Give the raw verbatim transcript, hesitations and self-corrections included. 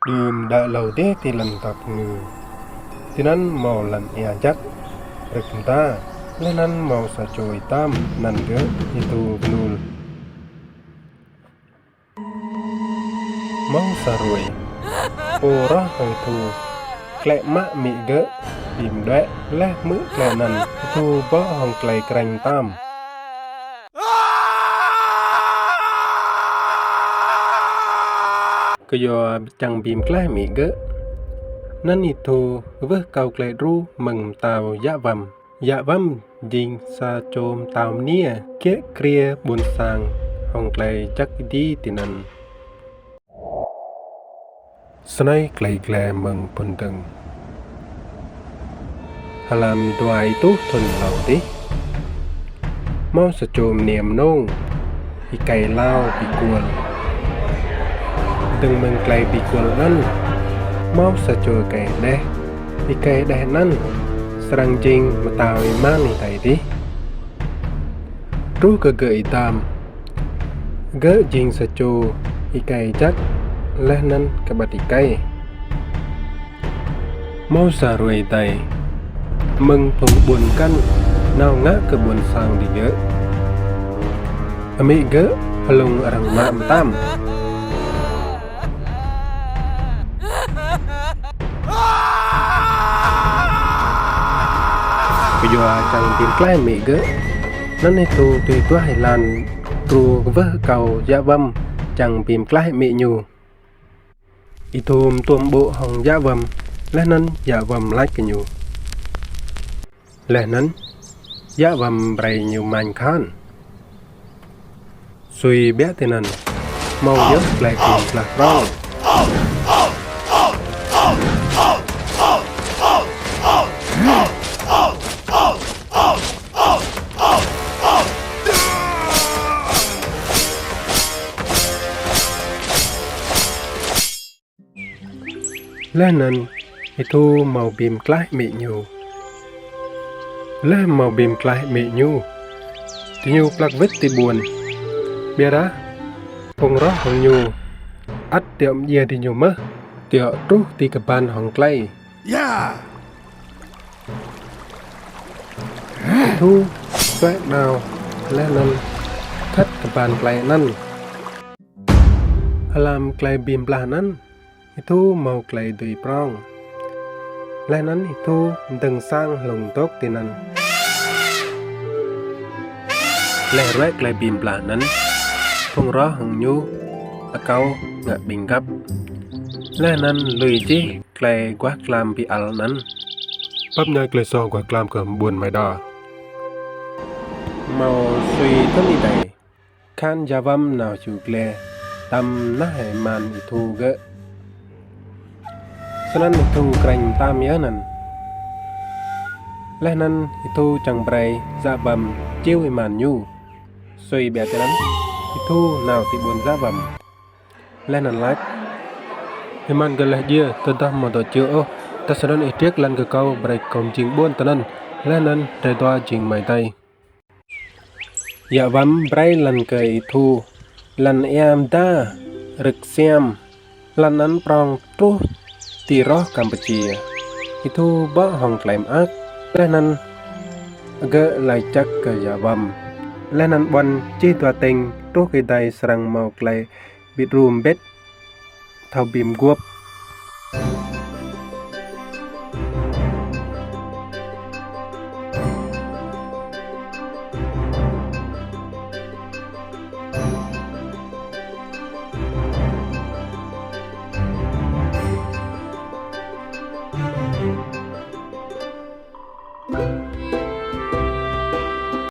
Đưm đă êlâo dih ti lăn dap kngư, tinăn mâo lăn êa jăk, rơ̆k mda, leh anăn mâo sa čô êdam anăn gơ̆ Y-Thu Knul. Mâo sa hruê, pô roh hŏng Y-Thu klĕ mă amĭ gơ̆ bi mđuĕ leh hmư̆ klei anăn Y-Thu bŏ hŏng klei krêñ mtam. Kyua čiăng bi mtlaih amĭ gơ̆, anăn Y-Thu kwưh akâo klei đru mơ̆ng mtao Yă Wăm. Yă Wăm jing sa čô mtao mniê kiă kriê ƀuôn sang hŏng klei jăk êdi tinăn. Snei klei dliê mơ̆ng phŭn dơ̆ng. Hlăm dua êtuh thŭn êlâo dih, mâo sa čô mniê mnông, êkei êlâo bi kuôl. Dơ̆ng mơ̆ng klei bi kuôl anăn, mâo sa čô êkei hđeh. Êkei hđeh anăn srăng jing mtao êman êdei dih. Truh kơ gơ̆ êdam, gơ̆ jing sa čô êkei jăk leh anăn kƀăt êkei. Mâo sa hruê êdei, mơ̆ng phung ƀuôn mkăn nao ngă kơ ƀuôn sang digơ̆. Amĭ gơ̆ hlŏng arăng mă mtam. Kyua čiăng bi mtlaih amĭ gơ̆, anăn Y-Thu tui duah êlan đru kwưh akâo Yă Wăm čiăng bi mtlaih amĭ ñu. Y-Thu mtuôm ƀô̆ hŏng Yă Wăm, leh anăn Yă Wăm lač kơ ñu. Leh anăn, Yă Wăm brei ñu mañ kahan. Sui ƀiă tinăn, mâo yơh klei bi mtlaih prŏng. Leh anăn, Y-Thu mâo bi mtlaih amĭ ñu. Leh mâo bi mtlaih amĭ ñu, diñu plăk wĭt ti ƀuôn. Ƀiădah, phung roh hŏng ñu ăt tiŏ mdjiê diñu mơh, tiŏ truh ti kban hŏng klei. Y-Thu suĕ nao leh anăn khăt kban klei anăn. Hlăm klei bi blah anăn, Y-Thu mâo klei dưi prŏng. Leh anăn Y-Thu mdơ̆ng sang hlŏng dôk tinăn. Leh ruê̆ klei bi blah anăn, phung roh hŏng ñu akâo ngă ƀĭng găp. Leh anăn lui jih klei guah klam bi ăl anăn. Pap mñai klei soh guah klam kơ ƀuôn Maida. Mâo sui thŭn êdei, kahan Yă Wăm nao ču gle, tăm nah êman Y-Thu gơ̆. Snăn Y-Thu krêñ mtam yơh anăn. Leh anăn Y-Thu čiăng brei Yă Wăm čiu êman ñu. Sui ƀiă tinăn, Y-Thu nao ti ƀuôn Yă Wăm. Leh anăn lač: Êman gơ̆ leh djiê, tơdah amâo dôk čiu ôh, tơdah snăn ih triêk lăn kơ kâo brei kâo mjing ƀuôn tinăn, leh anăn drei dua jing amai adei. Yă Wăm brei lăn kơ Y-Thu, lăn êa mda, rơ̆k siam, lăn anăn prŏng truh ti roh Kampuchia. Y-Thu bŏ hŏng klei mơak, leh anăn gơ̆ lač jăk kơ Yă Wăm. Leh anăn ƀuăn jih dua tĭng truh kơ êdei srăng mâo klei bi đru mbĭt, thâo bi mguôp